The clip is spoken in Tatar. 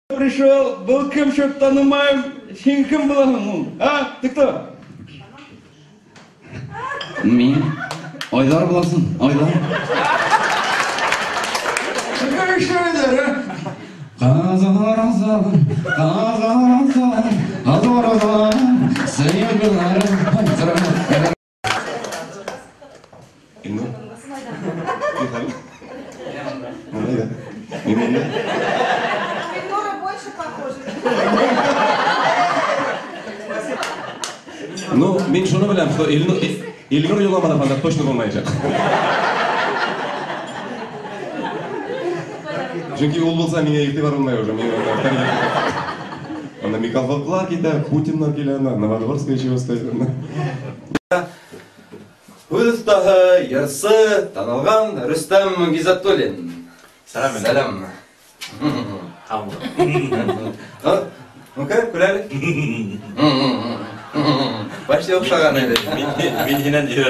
Пришел, был кем, что танымайым, син кем буласың ул? А, ты кто? Мин Айдар буласың, Айдар. Какой еще Айдар, а? Казалар азалар, казалар азалар, азалар азалар, сөйгүләрем кайтарам. Илнур. Нихәл? Монда да. Мин монда. Илнура больше похожа. Ну, мин шуны беләм, что Илнур Илнур Юламанов анда точно булмаячак. Чөнки ул булса, миңа игътибар булмай уже. Мин анда Михалковлар китә, Путиннар килә, анда Новодворская чего стоит. Һүз остаһы, йырсы, танылган Рөстәм Гизатуллин. Сәлам. Сәлам. Ну-ка, күр әле. Почти охшаган әле. Мин синнән өйрән.